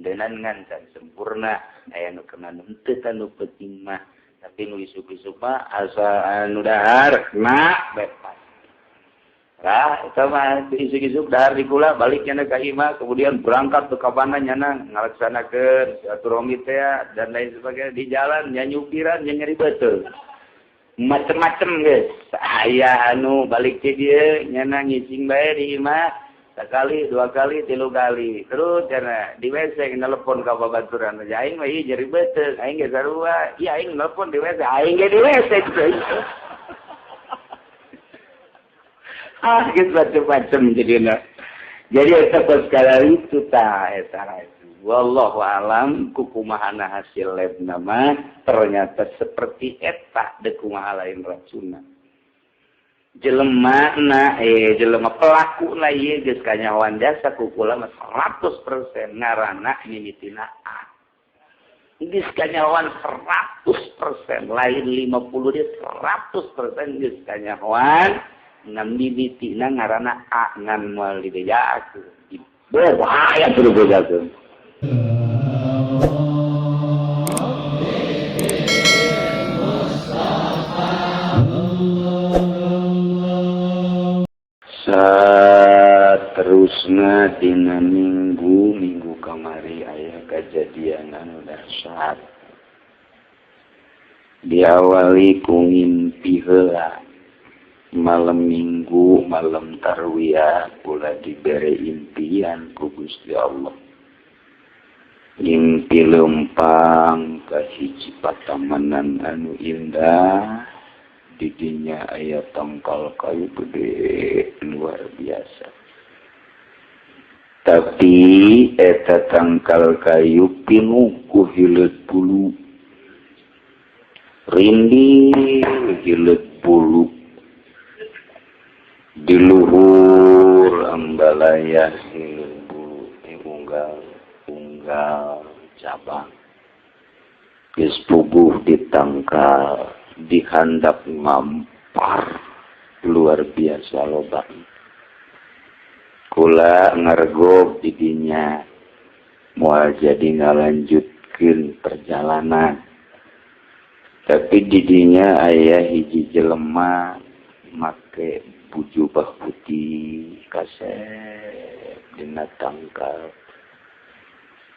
Dendenan ngan can sempurna aya nu kena henteu tanu penting mah tapi nu isuk-isuk mah asal anu dahar na bebas. Lah eta mah isuk-isuk dahar di kula balik nyana ka imah kemudian berangkat ke kabana nyana ngalaksanakeun silaturahmi teh dan lain sebagainya di jalan nya nyupiran nya nyeri beuteung. Macem-macem guys. Aya anu balik ke dieu nyana ngising bae di imah sekali, dua kali, tilu kali. Terus nyana di WC nelpon ka babaturan. Aing mah ieu nyeri beuteung, aing ge sarua. Ieu aing nelpon di WC, aing ge di WC. Ah, gitu macam-macam jadina. Jadi eta segala itu ta eta itu. Wallahu alam kukumahana hasil lab nama ternyata seperti eta deuk kumaha lain racunna. Jelema na jelema pelaku na ieu geus kanyahoan jasa ku kula mah 100% ngaranna mimitina A. Geus kanyahoan 100% lain 50 dia 100% geus kanyahoan ngan mimitina ngaranna A ngan moal dibejakeun. Bahaya kudu bejakeun. Saterusna dina minggu kamari aya kajadian anu dahsyat. Diawali ku ngimpi heula. Malam minggu, malam tarwiyah kula dibere impian ku Gusti Allah. Ngimpi lempang ka hiji patamanan anu indah, didinya aya tangkal kayu gede luar biasa. Tapi eta tangkal kayu pinuh ku hileut bulu. Rindil hileut bulu. Di luhur ambalaya hileut bulu unggal unggal cabang. Geus puguh ditangkal dihandap ngampar luar biasa loba. Kula ngargog didinya moal jadi ngalanjutkeun perjalanan. Tapi didinya aya hiji jelema make jubah putih kasep dina tangkal.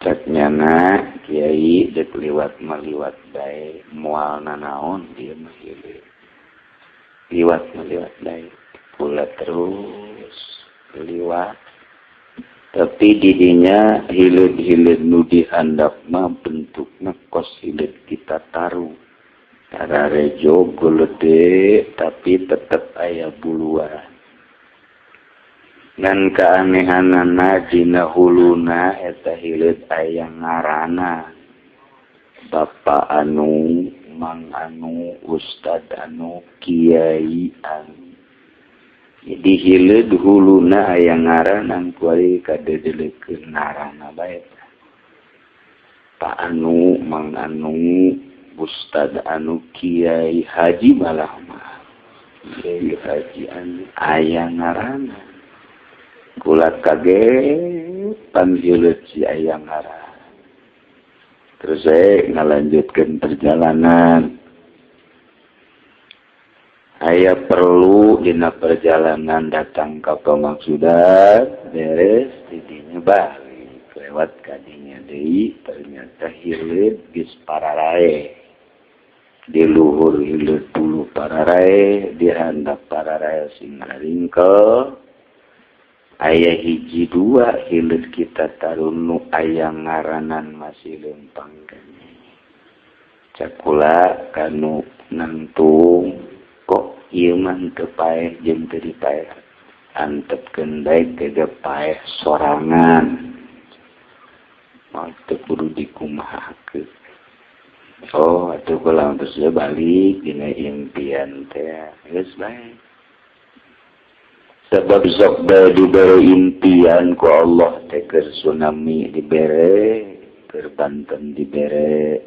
Cek nyana kiai dek liwat maliwat bae moal nanaon dieu mah ieu. Liwat maliwat bae kula terus liwat. Tapi didinya hileud-hileud nu dihandap mah bentukna kos hileud kita taruh. Tararejo gede tapi tetep aya buluan. Ngan keanehanana dina huluna eta hileud aya ngaranna. Bapak anu, Mang anu, Ustad anu, Kiai anu. Jadi hileud huluna aya ngaranna kuari kadeudeuleukeun ngaranna bae. Pak anu, Mang anu, Ustad anu, Kiai Haji malah mah. Kiai Haji anu aya ngaranna. Kula kaget panggileut si aya ngaranna. Terus saya ngalanjutkeun perjalanan. Aya perlu dina perjalanan datang ka pamaksudan beres didinya balik lewat kadinya deui ternyata hileud geus pararae. Di luhur hileud bulu pararae, di handap pararae sing ringkel. Aya hiji dua hileud kita tarunu aya ngaranan masih lempang keneh. Cakula kanu nangtung kok ieu mah teu paeh jeung teu dipaeh. Antepkeun bae teu paeh sorangan. Moal teu kudu dikumahakeun. Oh, atuh kula terus balik dina impian teh. Geus bae. Sebab sok bae dibere impian ku Allah teh keur tsunami dibere, keur Banten dibere,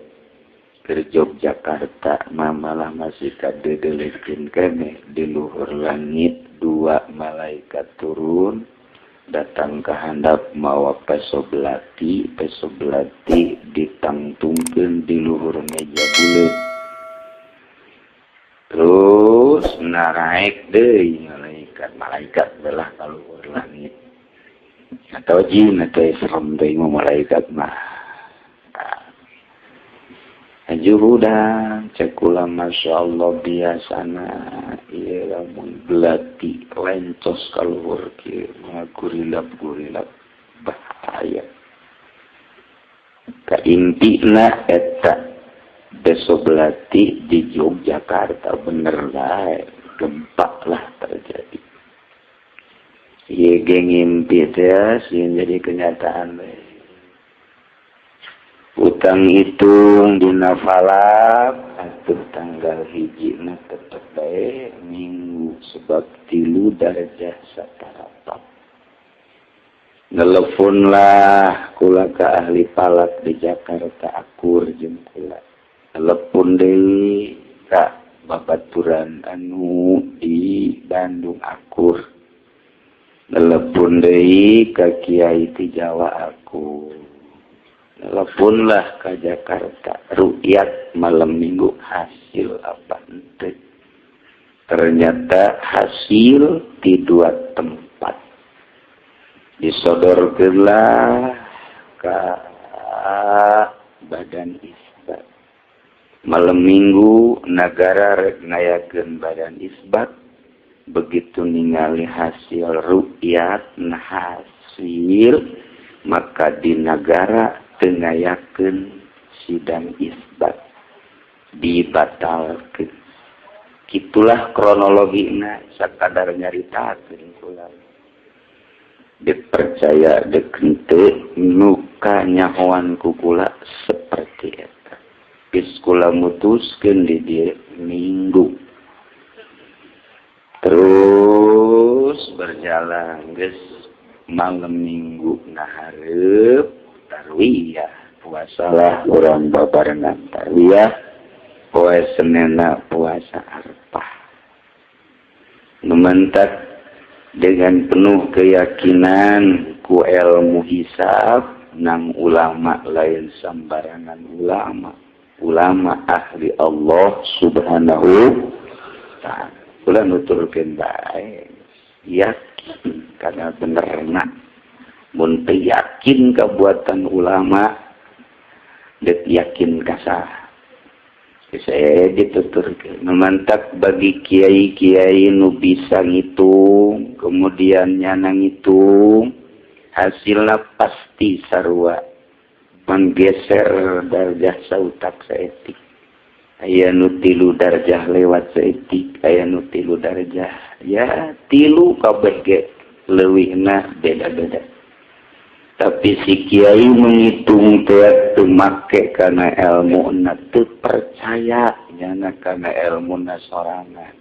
keur Yogyakarta mah malah masih kadeudeuleukeun keneh di luhur langit dua malaikat turun Datang ka handap mawa peso belati, peso belati ditangtungkeun di luhur meja buleut. Terus naraek deui malaikat, malaikat belah ka luhur langit. Atau jin atau serem deui mah malaikat mah. Juhudan cek kula, Masya Allah, biasana ieu lamun belati lencos ka luhur kieu mah gurilap-gurilap, bahaya. Ka intina eta peso belati di Yogyakarta bener bae, gempa lah terjadi. Ieu ge ngimpi teh sieun jadi kenyataan bae. Utang hitung dina falak atuh tanggal 1 na tetep bae Minggu, sebab 3 darjah satarapat. Nelpon lah kula ke ahli falak di Jakarta, akur jeung kula. Telepon deui ka babaturan anu di Bandung, akur. Telepon deui ka kiai di Jawa, akur. Teleponlah ke Jakarta, rukyat malam Minggu hasil apa ente? Ternyata hasil di dua tempat. Disodorkeunlah ke badan isbat. Malam Minggu negara rek ngayakeun badan isbat, begitu ningali hasil rukyat, nah hasil, maka di negara teu ngayakeun sidang isbat, dibatalkeun. Itulah kronologina, sakadar nyaritakeun kula. Dipercaya dek henteu, nu kanyahoan ku kula seperti eta. Geus kula mutuskeun di dieu Minggu. Terus berjalan, geus malam Minggu ngahareup tarwiyah, puasalah urang babarengan tarwiyah, poe Senena puasa Arfah. Numantak dengan penuh keyakinan ku ilmu hisab nang ulama lain sambarangan ulama, ulama ahli Allah Subhanahu ta'ala. Kula nuturkeun bae yakin karena benerna. Mun teu yakin kabuatan ulama, dek yakin ka saha? Saya dituturkeun memantak bagi kiai-kiai nu bisa ngitung, kemudian nyana ngitung hasilnya pasti sarua menggeser darjah sautak saeutik. Aya nu 3 darjah lewat saeutik, aya nu 3 darjah, ya 3 kabeh ge leuwihna beda-beda. Tapi si kiai menghitung teh teu make kana ilmu na, teu percaya nyana kana ilmu na sorangan.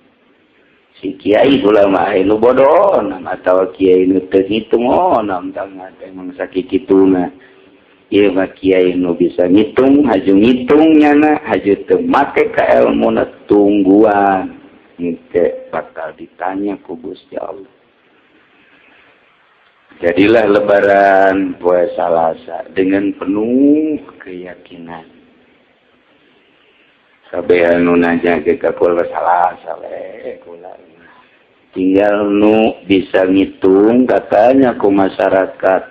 Si kiai ulama nu bodoh atau kiai nu teu ngitung, oh nam tangan emang sakikituna. Ieu mah kiai nu bisa ngitung, haju ngitung nyana, haju teu make ka ilmu na, tungguan engke bakal ditanya ku Gusti Allah. Jadilah Lebaran poe Salasa dengan penuh keyakinan. Kabeh anu nanya ke ka kula, Salasa we kula. Tinggal nu bisa ngitung katanya ku masyarakat.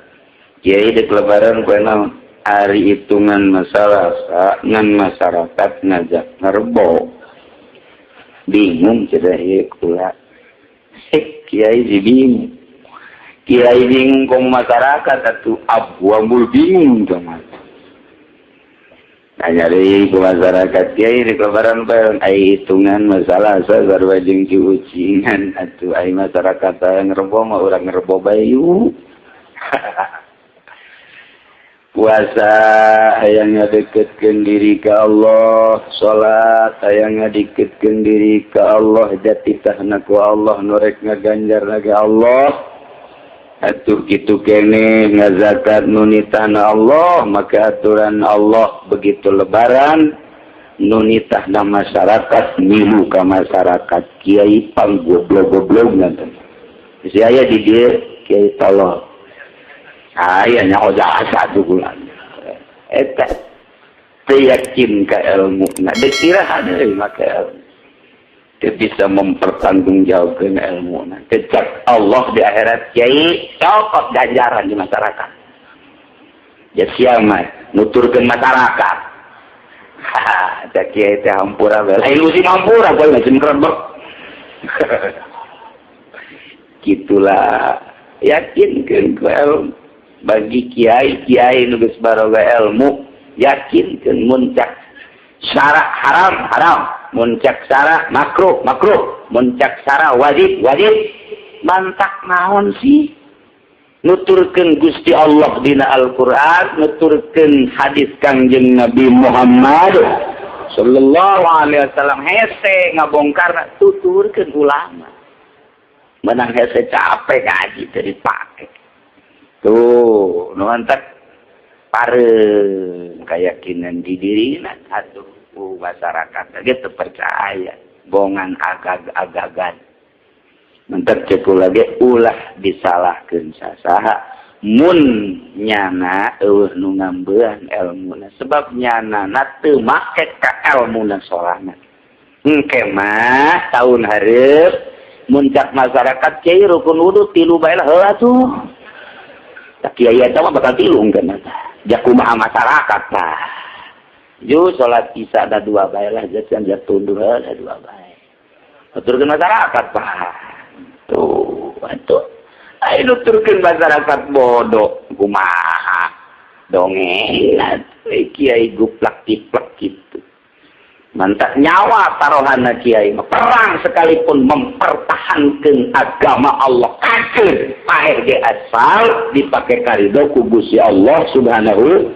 Kiai, dek Lebaran poe naon? Ari hitungan masalah ngan masyarakat ngajak ngerbo. Bingung cenah ieu kula. Eh, kiai sih bingung. Kiai bingung kong masyarakat atuh abu bingung sama. Nanya deui ku masyarakat, "Kiai, di Lebaran poe?" "Ai hitungan masalah sarua jeung cuucingan atuh. Ai masyarakat ngerebo mah urang ngerebo bae yuk." Puasa hayang ngadeketkeun diri ka Allah, salat hayang ngadeketkeun diri ka Allah, jatitahna ku Allah, nu rek ngaganjar lagi Allah. Atuh kitu kene ngazakat nu nitahna Allah, maka aturan Allah begitu Lebaran nu nitahna masyarakat milu ka masyarakat. Kiai pang goblok-goblok nanti. Si aya di dieu kiai tolol. Aya nyaho jasa bulan eta teu yakin ka ilmu na deuk iraha deui make ilmu teu bisa mempertanggungjawabkeun ilmu na. Cek Allah di akhirat, kiai cokot ganjaran di masyarakat ya, sia mah nuturkeun masyarakat. Ha, cek kiai teh hampura bae, lain musim hampura bae, musim kerebek. Gitulah, yakinkeun ku ilmu. Bagi kiai kiai nu geus baroga ilmu, yakinkeun mun cak syara haram haram, mun cak syara makruh makruh, mun cak syara wajib wajib. Mantak naon sih nuturkeun Gusti Allah dina Al-Qur'an, nuturkeun hadis Kangjeng Nabi Muhammad sallallahu alaihi wasallam, hese ngabongkar. Tuturkeun ulama menang hese, capek ngaji teu dipake. Tuh nu mantak pareum keyakinan di dirina. Aduh, masyarakat gitu percaya bongan agag-agagan. Mantak cek lagi, ulah disalahkeun sasaha mun nyana euweuh nu ngambean elmuna, sebab nyana na teu make ka elmuna sorangan. Engke mah tahun hareup muncak masyarakat, "Kiai, rukun wudu tilu bae lah." Heula tuh tak kiai eta mah bakal tilu engkeun eta ja, kumaha masyarakat tah. Ju salat isya ada dua bae lah, jajan tunduh ada dua bae, nuturkeun masyarakat. Pak, tuh atuh ayo nuturkeun masyarakat bodoh kumaha dongeng atuh kiai guplak tiplek gitu. Mantap nyawa taruhana kiai mah, perang sekalipun mempertahankan agama Allah, kafir paeh ge asal dipake karido ku Gusti Allah Subhanahu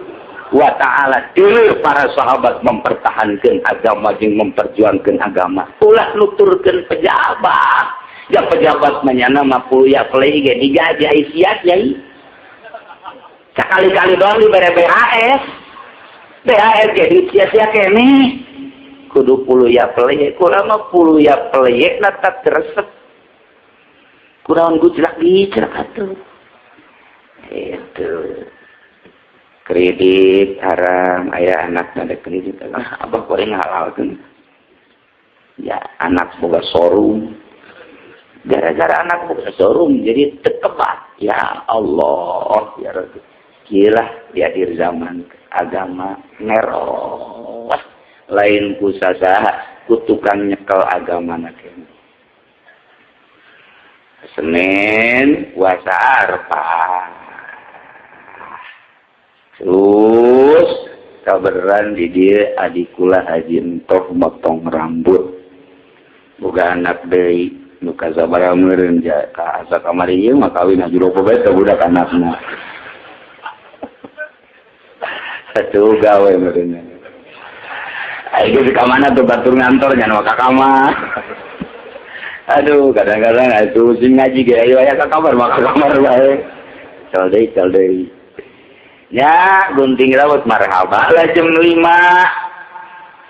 wa Ta'ala. Dulu para sahabat mempertahankan agama jeung memperjuangkan agama. Ulah nuturkeun pejabat ya, pejabat manyana mah ya play ge digaji ai sia yai sekali-kali doang dibere BHS. BHS ge sia-sia keneh, kudu puluh ya peleye. Kurang mah puluh ya peleye na tak resep, kurang gujlak gijlak atuh. Itu kredit haram, ayah anak ada kredit, ah, abah goreng halalkeun ya. Anak boga showroom, gara-gara anak boga showroom jadi tekebat. Ya Allah ya Rabbi, gila di akhir zaman agama ngeros, lain ku sasaha, ku tukang nyekel agama na. Senin puasa Arafah, terus kaberan di dia adikula Haji Entoh motong rambut, boga anak deui nu kasabaraha meureun ja ka asa kamari ieu mah kawin haji lopo bae teh budak anakna. Satu gawe meureun. Ayo ka mana tuh batur ngantor nya ka kamar. Aduh, kadang-kadang itu sing ngaji ge ayo aya ka kamar mah ka kamar bae. Cal deui, cal deui. Ya, gunting rambut marhaba lah jam 5.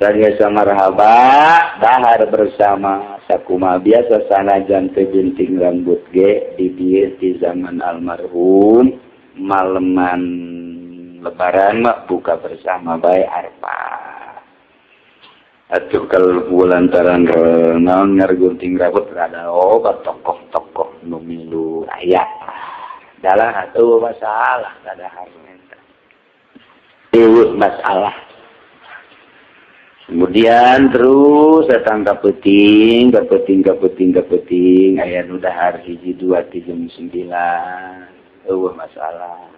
Biasa marhaba, dahar bersama sakuma biasa, sanajan teu gunting rambut ge di dieu di zaman almarhum maleman lebaran mah buka bersama bae arpa. Atuh kalau lantaran naon gunting rambut rada obat tokoh-tokoh nu milu aya dalah atuh masalah kada euweuh masalah. Kemudian terus datang ke peting, ke peting, ke peting, ke peting, aya nu dahar hiji dua ti jam 9, euweuh masalah.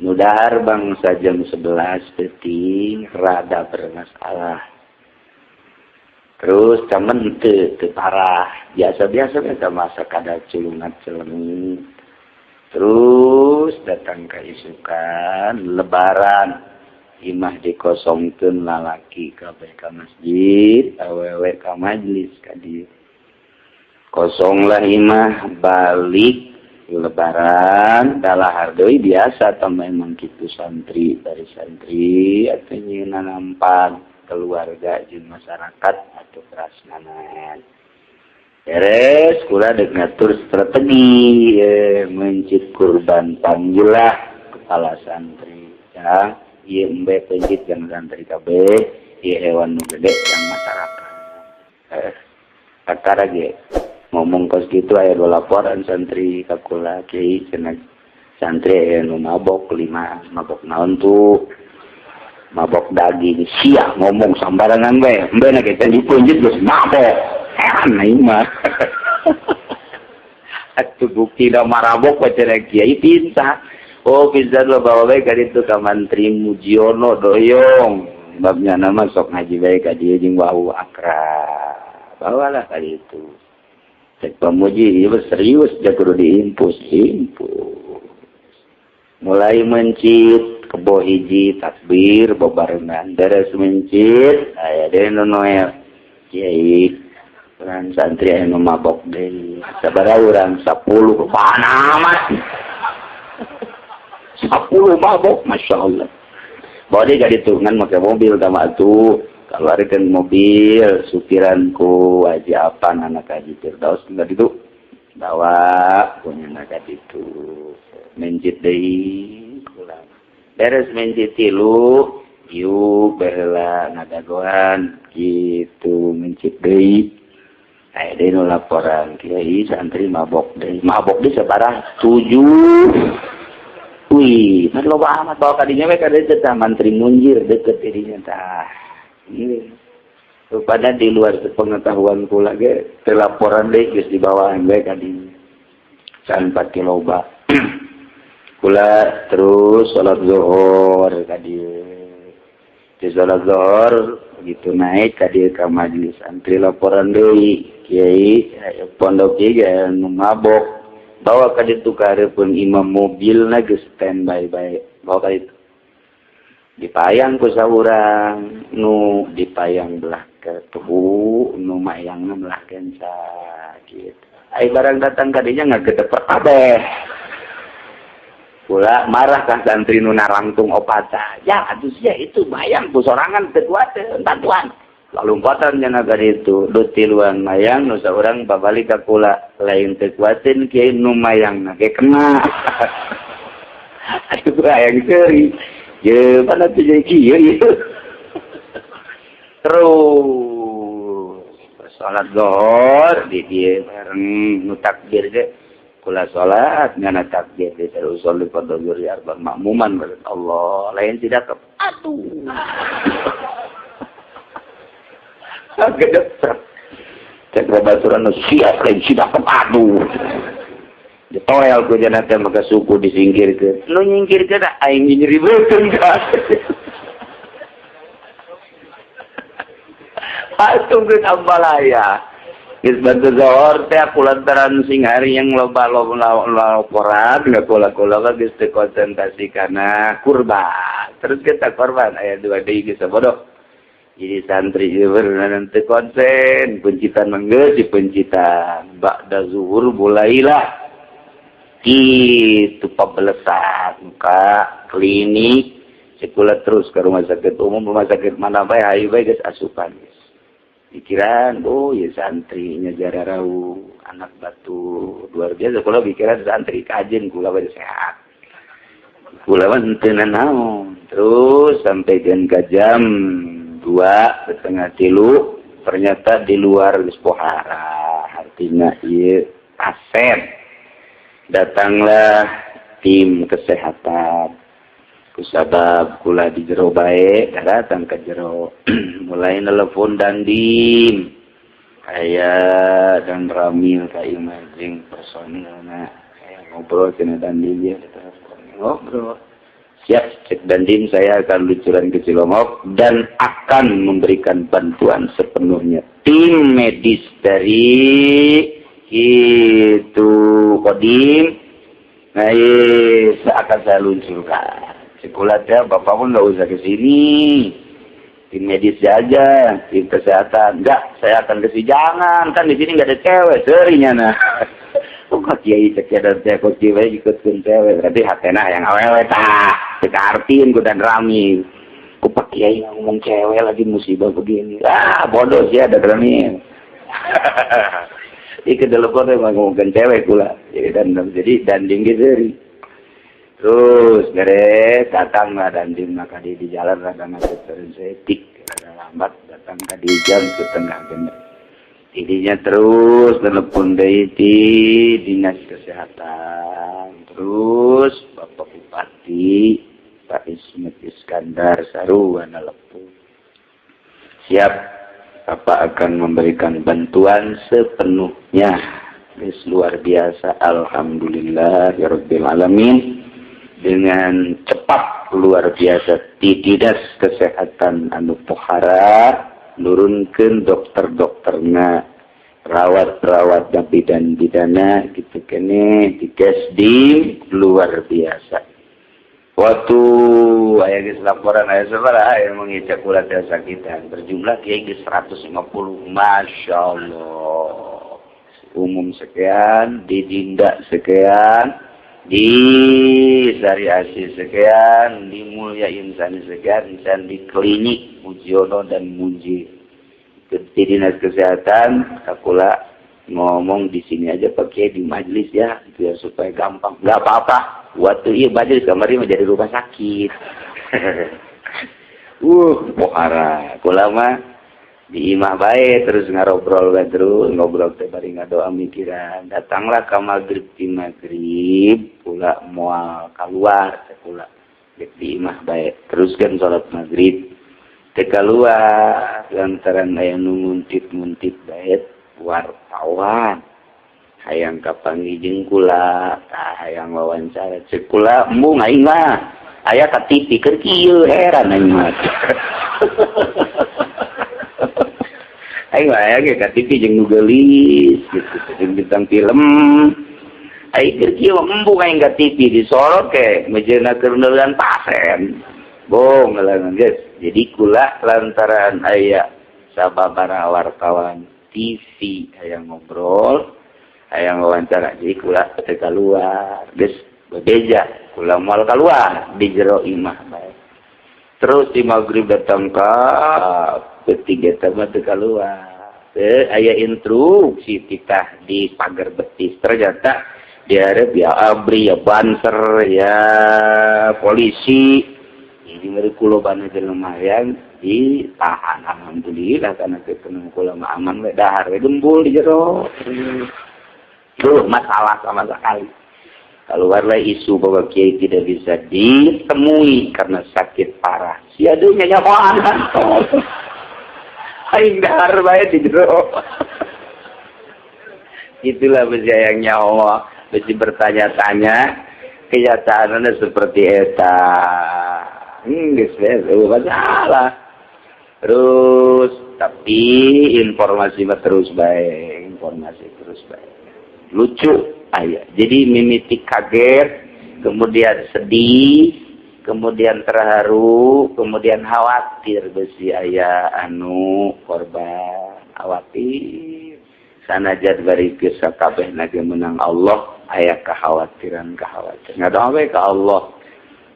Nu dahar bangsa jam 11 peting, rada bermasalah. Terus temen teu teu parah, biasa-biasa biasa masa kada culungat celeng. Terus datang ke isukan lebaran, imah dikosongkeun, lalaki kabeh ka masjid, awewe ka majlis ka dieu. Kosonglah imah balik lebaran, dalahar deui biasa tah memang kitu, santri dari santri atau nyieunna nampan keluarga jeung masyarakat atau prasmanan. Beres kula dek ngatur strategi mencit kurban, panggillah kepala santri ya, ieu embe pencit yang santri kabeh, ieu hewan nu gede yang masyarakat. Kakara ge ngomong kos gitu, aya dua laporan santri ka kula, "Kiai," cenah, "santri aya nu mabok lima." "Mabok naon tuh?" "Mabok daging." "Sia ngomong sambarangan bae, embe na kita dipencit geus mabok." Heran aing mah. Atuh bukti da marabok baca kiai pinta. Oh, bisa lo bawa bae ka ditu ka Mantri Mujiono doyong. Babnya nama sok ngaji bae ka dieu jeung wau akrab. Bawalah ka ditu. Cek pamuji, ieu serius, dia kudu diimpus, impus. Mulai mencit, kebo hiji takbir bebarengan. Beres mencit, aya deui nu noel. "Kiai, urang santri anu mabok deui." "Sabaraha urang?" "10." Mana amat? 10 mabok, Masya Allah. Bawa dia jadi tuh, ngan pakai mobil sama tuh. Keluarkan mobil, supiran ku Haji Apan, anak Haji Firdaus, enggak itu. Bawa punya anak itu. Mencit deui pulang. Beres mencit tilu, yuk baheula ngadagoan gitu mencit deui. Aya deui nu laporan, "Kiai, santri mabok deui." "Mabok deui sabaraha?" "7." Wih, kan loba amat, bawa kadinya we ka dieu tah Mantri Munjir deket dirinya tah. Iya. Rupanya di luar pengetahuan kula ge laporan deui geus dibawaan we ka dinya. Can pati loba. Kula terus salat zuhur ka dieu. Di salat zuhur begitu naik ka dieu ka majelis santri, laporan deui, "Kiai, pondok ieu nu mabok." Bawa ka ditu ka hareupeun imam, mobilna geus standby bae. Bawa ka ditu. Dipayang ku saurang, nu dipayang belah ke tuhu, nu mayangna belah kenca gitu. Ai barang datang ka dinya ngagedep kabeh. Kula marah ka santri nu narangtung opata. "Ya atuh sia itu bayang ku sorangan teu kuat, bantuan." Lalumpatan nya ka ditu, du tiluan mayang, nu saurang babalik ka kula, "Lain teu kuateun, Kiai, nu mayangna ge kena." Aduh, hayang seuri. Ye, mana tuh jadi kieu ieu. Terus salat zuhur di dieu bareng nu takbir ge kula salat ngana takbir di terus usolli fardhu zuhri arba makmuman. Allah lain tidak ke aduh. Gede. Cek babaturan nu siap lain sidak aduh. Ditoel ku jana teh maka suku disingkirkeun. Nu nyingkirkeun aing nyeri beuteung ka. Atuh geus ambalaya. Geus bantu zuhur teh aku lantaran sing hari yang loba loba laporan nggak kula-kula geus teu konsentrasi kana kurban. Terus kita korban aya dua deui geus bodoh. Jadi santri nanti konsen pencitan mangga di pencitan ba'da zuhur mulailah itu pabelesan ka klinik sekolah terus ke rumah sakit umum, rumah sakit mana bae hayu bae geus asupan pikiran. Oh ya, santrinya jararau anak batu luar biasa. Kula pikiran santri kajen kula bae sehat, kula mah henteu naon. Terus sampai ke jam 2.30 ternyata di luar geus pohara, artinya ieu pasien. Datanglah tim kesehatan, kusabab kula di jero bae datang ke jero, mulai nelpon dandim aya dan ramil ka imah jeung personilna. Aya ngobrol cenah dandim ya, ngobrol, "Siap," cek dandim, "saya akan luncuran ke Cilongok dan akan memberikan bantuan sepenuhnya tim medis dari itu Kodim. Nah, akan saya luncurkan." Sekolah ya, "Bapak pun nggak usah ke sini, tim medis aja, tim kesehatan." "Enggak, saya akan ke sini." "Jangan, kan di sini nggak ada cewek serinya." Nah, kok kiai cek dan saya kok kiai ikutkeun cewek, berarti hatena yang awewe tah kita artiin ku dan rami ku pak kiai ngomong cewek lagi musibah begini. Ah, bodoh sih ada rami. Ieu telepon emang ngomongkeun cewek kula. Jadi dan jadi danding ge seuri. Terus beres datang lah dandim maka di jalan rada macet setik, rada lambat datang ka di jam 05.30. Tidinya terus telepon deui di dinas kesehatan, terus Bapak Bupati Pak Ismet Iskandar sarua nelepon. Siap, Bapak akan memberikan bantuan sepenuhnya. Ini luar biasa, alhamdulillah ya rabbil alamin. Dengan cepat luar biasa di dinas kesehatan anu pohara nurunkeun dokter-dokterna, rawat-rawat dan bidan-bidana gitu kene di Kesdim luar biasa. Waktu aya geus laporan aya sabaraha aya mengicak kula sakitan berjumlah kiai geus 150, Masya Allah. Umum sekian, di Dinda sekian, di Sari Asih sekian, di Mulia Insani sekian, dan di klinik Mujiono dan Muji. Di dinas kesehatan, kakula ngomong di sini aja pakai di majelis ya, biar supaya gampang. Gak apa-apa. Waktu iya majelis kamari menjadi rumah sakit. Pohara. Kula mah di imah bae terus ngarobrol bae, terus ngobrol teh bari ngadoa mikiran. Datanglah ke maghrib, di maghrib pula moal keluar teh kula di imah bae terus kan salat maghrib teh keluar lantaran aya nu nguntit-nguntit bae wartawan hayang kapanggih jeung kula, tah hayang wawancara. Cek kula, embung, aing mah aya ka TV keur kieu, heran aing mah. Aing mah aya ge ka TV jeung nu geulis gitu, jeung bintang film. Aing keur kieu embung aing ka TV disorot ke mejeuna keur neuleun pasien. Bohong ngelangan geus. Jadi kula lantaran aya sababaraha wartawan TV hayang ngobrol, hayang wawancara, jadi kula teu keluar. Geus bebeja, kula moal keluar di jero imah bae. Terus di maghrib datang ka ketiga mah teu keluar. Teu aya instruksi titah di pagar betis. Ternyata diharap ya ABRI, ya Banser, ya polisi. Jadi mereka kulo bana lumayan ditahan, alhamdulillah karena ketemu kula mah aman we, dahar we gembul di jero. Tuh masalah sama sekali. Keluarlah isu bahwa kiai tidak bisa ditemui karena sakit parah. Si aduh nyahoan. Aing dahar bae di jero. Itulah besi yang nyawa, besi bertanya-tanya, kenyataannya seperti eta. Geus masalah. Terus tapi informasi mah terus baik, informasi terus baik. Lucu aya. Jadi mimiti kaget, kemudian sedih, kemudian terharu, kemudian khawatir besi aya anu korban, khawatir. Sanajan bari geus sakabehna ge menang Allah, aya kekhawatiran-kekhawatiran. Ngadoa we ka Allah.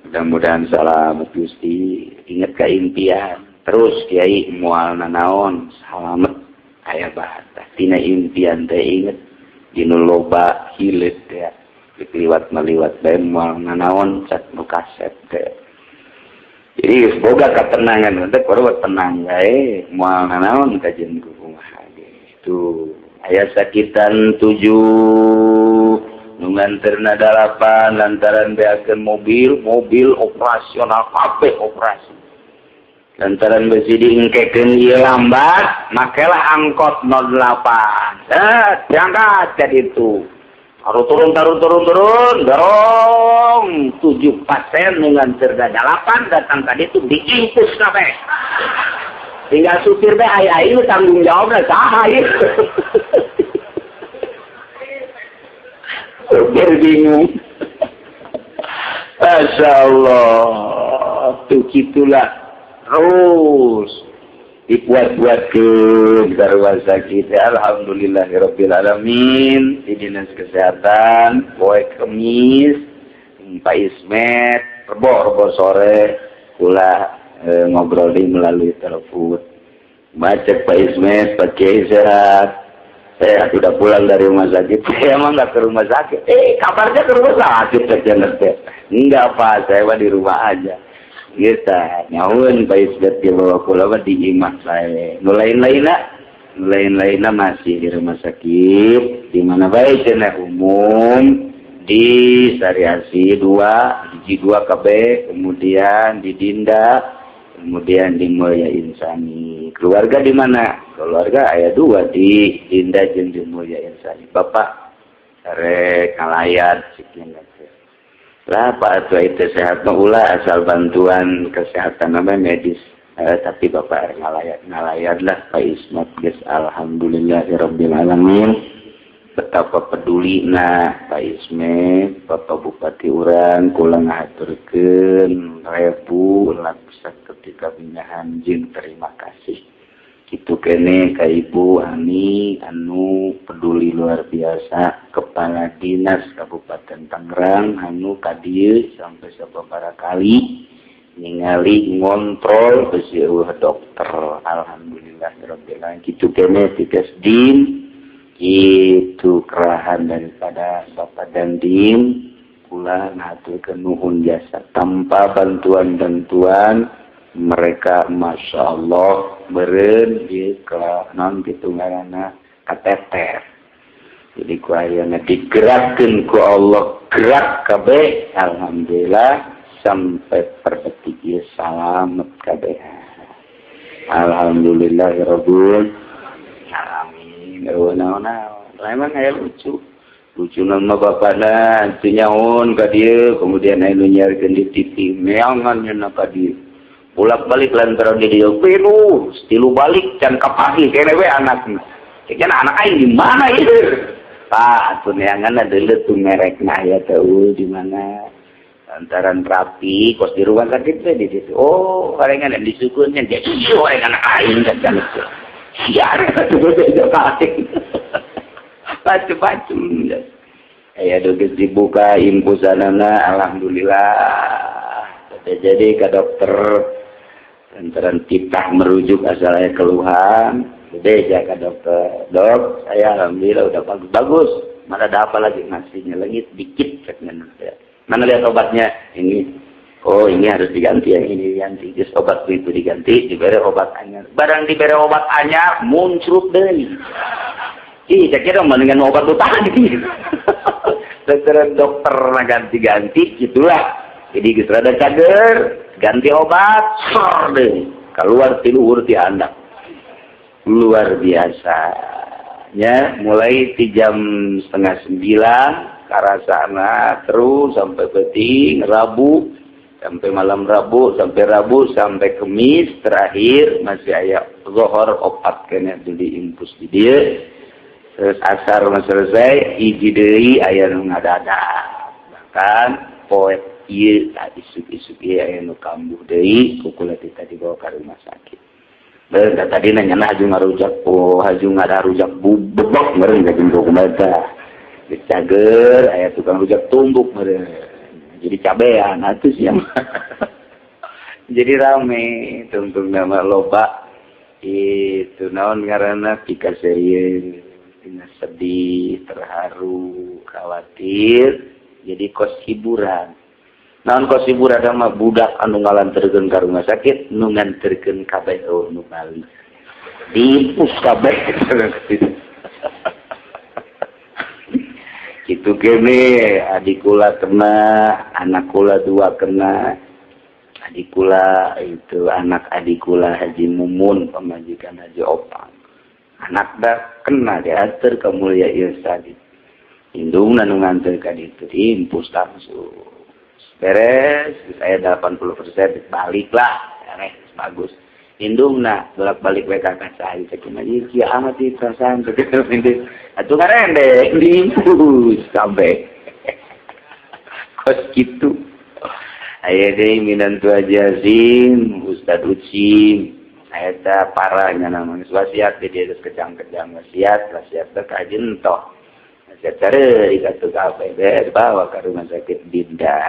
Mudah-mudahan selamat Gusti, ingat ke impian. Terus kiai moal nanaon, selamat aya bahasa. Tina impian teh inget dinu loba hileut ya. Liwat maliwat bae moal nanaon cat nu kasep teh. Jadi boga ketenangan teh kudu tenang bae moal nanaon kajian ku kumaha ge. Tuh aya sakitan 7 nu nganterna 8 lantaran beakeun mobil, mobil operasional kabeh operasi. Lantaran besi diengkekeun ieu lambat, makelah angkot 08. Set, diangkat ka ditu. Taruh turun, taruh turun, turun, dorong 7 pasien nu nganterna 8 datang ka ditu diinfus kabeh. Tinggal supir bae aya aing tanggung jawabna saha ieu. Supir bingung. Masya Allah. Tuh gitulah. Terus dibuat-buat ke rumah sakit. Alhamdulillahirabbil alamin. Di dinas kesehatan poe Kemis Pak Ismet rebo sore kula ngobrol di melalui telepon. Baca Pak Ismet, Pak Kiai sehat. Saya sudah pulang dari rumah sakit. Saya emang nggak ke rumah sakit. Eh, kabarnya ke rumah sakit saja teh. Enggak, Pak, saya mah di rumah aja. Gitu, nyaun Pak Ismet di bawa pulang mah di imah saya. Nu lain-lainna, nu lain-lainna masih di rumah sakit. Di mana baik cenah umum di Sariasi dua, di G2 KB, kemudian di Dinda, kemudian di Mulia Insani. Keluarga di mana? Keluarga aya dua di Dinda jeung di Mulia Insani. Bapak rek ngalayat sekian lah, Pak, atuh itu sehat mah ulah, asal bantuan kesehatan apa medis, tapi Bapak ngalayat ngalayat lah. Pak Ismat geus alhamdulillahirabbil alamin. Betapa peduli nah Pak Ismet, Bapak Bupati urang, kula ngahaturkeun ribu laksa ketika pindahan jeung terima kasih itu kene ka Ibu Ani anu peduli luar biasa, Kepala Dinas Kabupaten Tangerang anu ka dieu sampai sababaraha kali ningali ngontrol besi dokter. Alhamdulillah rabbil alamin. Kitu kene Tikesdim itu kerahan daripada Bapak Dandim, kula ngaturkeun nuhun jasa. Tanpa bantuan-bantuan mereka, Masya Allah, beren di non gitu ngaranna kateter. Jadi ku ayeuna digerakkeun ku Allah, gerak kabeh, alhamdulillah sampai per detik ieu salamet kabeh. Alhamdulillahirabbil alamin. Eueuh naon-naon emang aya lucu lucu nama bapakna teu nyaon ka dieu, kemudian aya nu nyiarkeun di TV meangan nya ka dieu bolak-balik lantaran di dieu pilu tilu balik can kapanggih kene we anakna. Kayaknya anak aing di mana ieu, Pak? Atuh neangan deuleu tuh merekna aya teh di mana lantaran rapi kos di rumah sakit teh di situ. Oh, karengan disukunnya jadi ieu anak aing kan siar macem-macem ya. Geus dibuka infusanana, alhamdulillah. Jadi ke dokter lantaran titah merujuk asal aya keluhan gede ya ke dokter. Dok, saya alhamdulillah udah bagus bagus, mana ada apa lagi? Ngasihnya lagi dikit ceknya ya. Mana lihat obatnya ini? Oh, ini harus diganti, yang ini diganti. Just obat itu diganti, diberi obat anyar. Barang diberi obat anyar, muncul deh. Ih, saya kira mendingan obat itu tadi. Dokter dokter ganti-ganti gitulah. Jadi geus rada cager, ganti obat, sor deh. Keluar tilu ti anak. Luar biasa. Ya, mulai di jam 8.30 ke arah sana terus sampai peuting Rabu, sampai malam Rabu, sampai Rabu, sampai Kemis terakhir masih aya zohor opat kena di infus di dia. Terus asar mah selesai, hiji deui aya nu ngadadak, bahkan poe ieu tak isuk-isuk ieu aya nu kambuh deui ku kula tadi dibawa ke rumah sakit. Bener, tadi nanya nah haju ngarujak, oh haju ngarujak bubuk meureun ka jeung kumaha. Cager aya tukang rujak tumbuk meureun. Jadi cabean atuh sih. Jadi rame tungtung nama loba itu naon ngaranna pikaseurieun tina sedih, terharu, khawatir, jadi kos hiburan. Naon kos hiburan mah budak anu ngalanterkeun ka rumah sakit, nu nganterkeun kabeh, oh nu balik. Diinfus kabeh. Kitu kene adik kula kena, anak kula dua kena. Adik kula itu anak adik kula Haji Mumun, pamajikan Haji Opang. Anak dah kena diantar ke Mulia Irsadi. Indungna nu nganter ka ditu, diinfus langsung. Beres, saya 80% baliklah, beres, bagus. Indungna bolak-balik WK ka saya, cek kumaha ieu amat ieu perasaan cek atuh ngarende diinfus sampai. Kos kitu. Aya deui minantu Haji Azim, Ustad Ucim, eta parahnya namanya wasiat di dia kejang-kejang wasiat, wasiat teh ka toh. Wasiat cari katu kabeh bawa ke rumah sakit Dinda.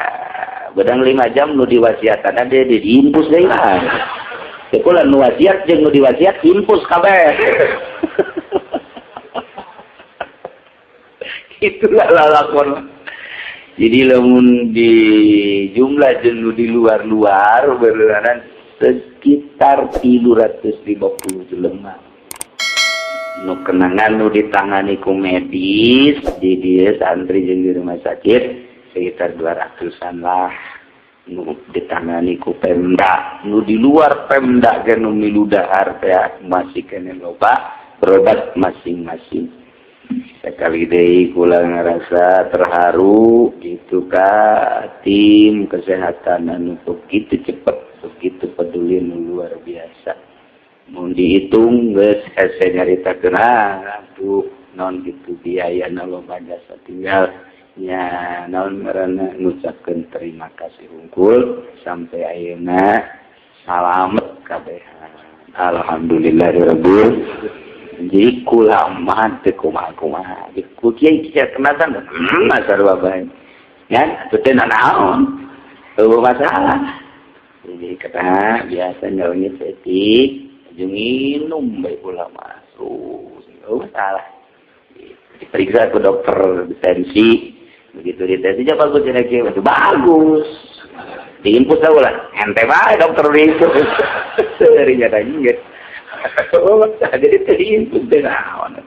Bedang 5 jam nu diwasiatan ada di diinfus deui lah. Kula nu wasiat jeung nu diwasiat infus kabeh. Itulah lalakon. Jadi lamun di jumlah jeung di luar-luar berlanan sekitar 350 jelema. Nu kenangan nu ditangani ku medis di dia santri jeung di rumah sakit sekitar 200-an lah nu ditangani ku Pemda. Nu di luar Pemda ge nu milu dahar teh masih keneh loba berobat masing-masing. Sekali deui kula ngerasa terharu gitu ka tim kesehatan anu begitu cepet, begitu peduli, nu luar biasa. Mun dihitung geus hese nyaritakeun tuh naon gitu biaya loba jasa, tinggal nya naon ngaranna ngucapkeun terima kasih hungkul sampai ayeuna salamet kabehan. Alhamdulillahirabbil. Jadi kula mah teu kumaha-kumaha. Ku kiai kiai kenatan sarua bae. Ya, atuh teh naon? Eueuh masalah. Jadi kata biasa nyawannya setik, jeung minum bae kula mah. Terus, eueuh masalah. Diperiksa ke dokter tensi, begitu ditensinya bagus ya, kieu bagus. Diinfus lah, ente bae dokter diinfus. Seri nyata geus. Oh, jadi teh diinfus teh naon.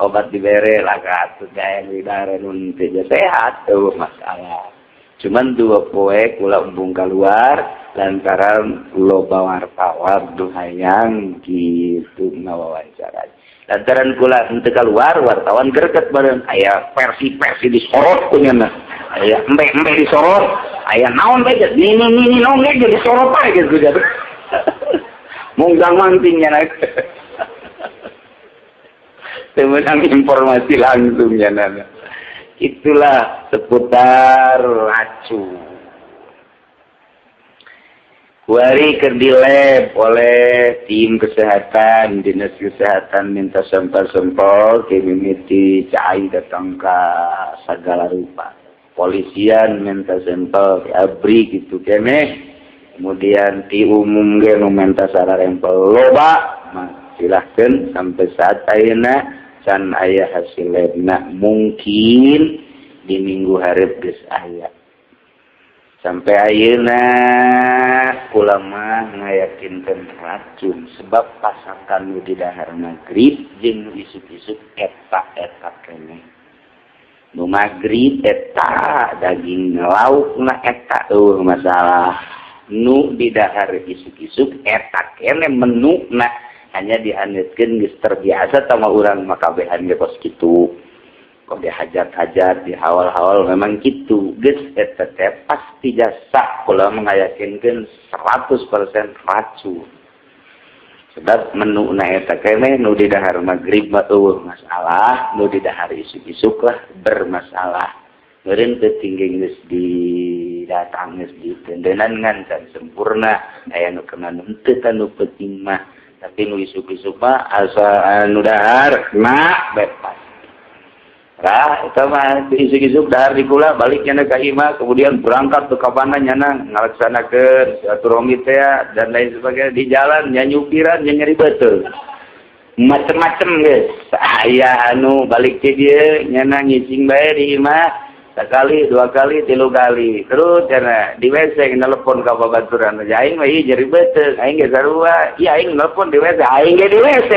Obat dibere lah atuh gaya di darah nun teh sehat tuh masalah. Cuman 2 poe kula embung keluar lantaran loba wartawan nu hayang gitu ngawawancara. Lantaran kula henteu keluar, wartawan greget bareng aya versi-versi disorot ku nya. Aya embe-embe disorot, aya naon bae ni ni ni naon ge disorot bae geus ku. Munggang manting nya menang informasi langsung ya. Itulah seputar racun. Kuari keur dilab oleh tim kesehatan, dinas kesehatan minta sampel-sampel, mimiti cai datang ke segala rupa. Polisian minta sampel, ABRI gitu kene. Kemudian ti umum ge nu minta sararempel loba, mah silahkan. Sampai saat ayeuna can aya hasil labna, mungkin di minggu hareup geus aya. Sampai ayeuna kula mah ngayakinkeun racun sebab pasakan nu di dahar magrib jeung nu isuk-isuk eta-eta keneh. Nu magrib eta daging laukna eta eueuh masalah, nu di dahar isuk-isuk eta keneh menuna, hanya dihaneutkeun. Geus terbiasa sama urang mah kabehan ge kos kitu kok, di hajat-hajat di hawal-hawal memang gitu geus. Eta teh pasti jasa kula mengayakinkeun 100% racun sebab menu na eta keneh. Nu di dahar magrib mah eueuh masalah, nu di dahar isuk-isuk lah bermasalah. Meureun teu tinggi geus didatang geus ditendenan ngan can sempurna, aya nu kena nu henteu nu penting mah. Tapi nu isuk-isuk mah asa anu dahar na bebas. Nah, itu mah isuk-isuk dahar di kula, balik nyana ka imah, kemudian berangkat ke kabana nyana ngalaksanakeun silaturahmi teh dan lain sebagainya. Di jalan nya nyupiran nya nyeri betul. Macem-macem geus. Aya anu balik ke dieu nyana ngising bae di imah sekali, dua kali, tilu kali. Terus nyana di WC nelpon ka babaturan. Aing mah ieu nyeri beuteung, aing ge sarua. Iya, aing nelpon di WC, aing ge di WC.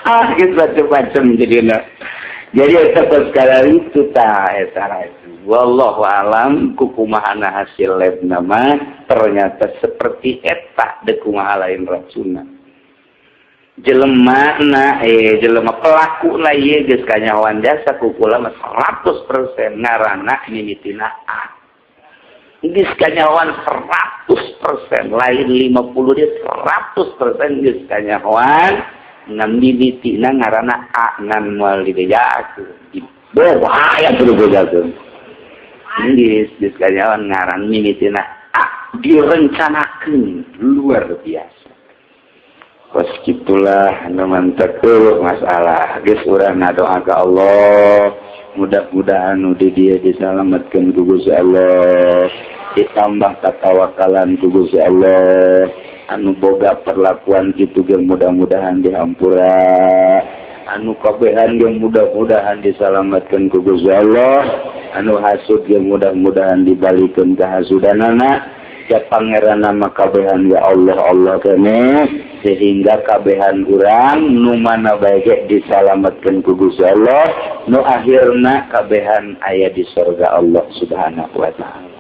Ah, gitu macam-macam jadi. Jadi eta sekali itu ta eta itu. Wallahu alam kukumahana hasil lab nama ternyata seperti eta deuk kumaha lain racuna. Jelema na jelema pelaku na ieu geus kanyahoan jasa ku kula mah 100% ngaranna mimitina A. Geus kanyahoan 100%, lain 50, dia 100% geus kanyahoan ngan mimitina ngaranna A ngan moal dibejakeun. Bahaya kudu bejakeun. Geus geus kanyahoan ngaran mimitina A direncanakeun luar biasa. Kos gitulah nu mantek masalah. Geus urang ngadoa ka Allah, mudah-mudahan nu di dieu disalametkeun ku Gusti Allah, ditambah katawakalan ku Gusti Allah. Anu boga perlakuan kitu ge mudah-mudahan dihampura. Anu kabehan yang mudah-mudahan disalamatkan ku Gusti Allah, anu hasud yang mudah-mudahan dibalikan ke hasudanana ya. Pangeran nama kabehan ya Allah, Allah kene, sehingga kabehan urang nu mana bae disalamatkan ku Gusti Allah, nu akhirna kabehan aya di surga Allah Subhanahu wa Ta'ala.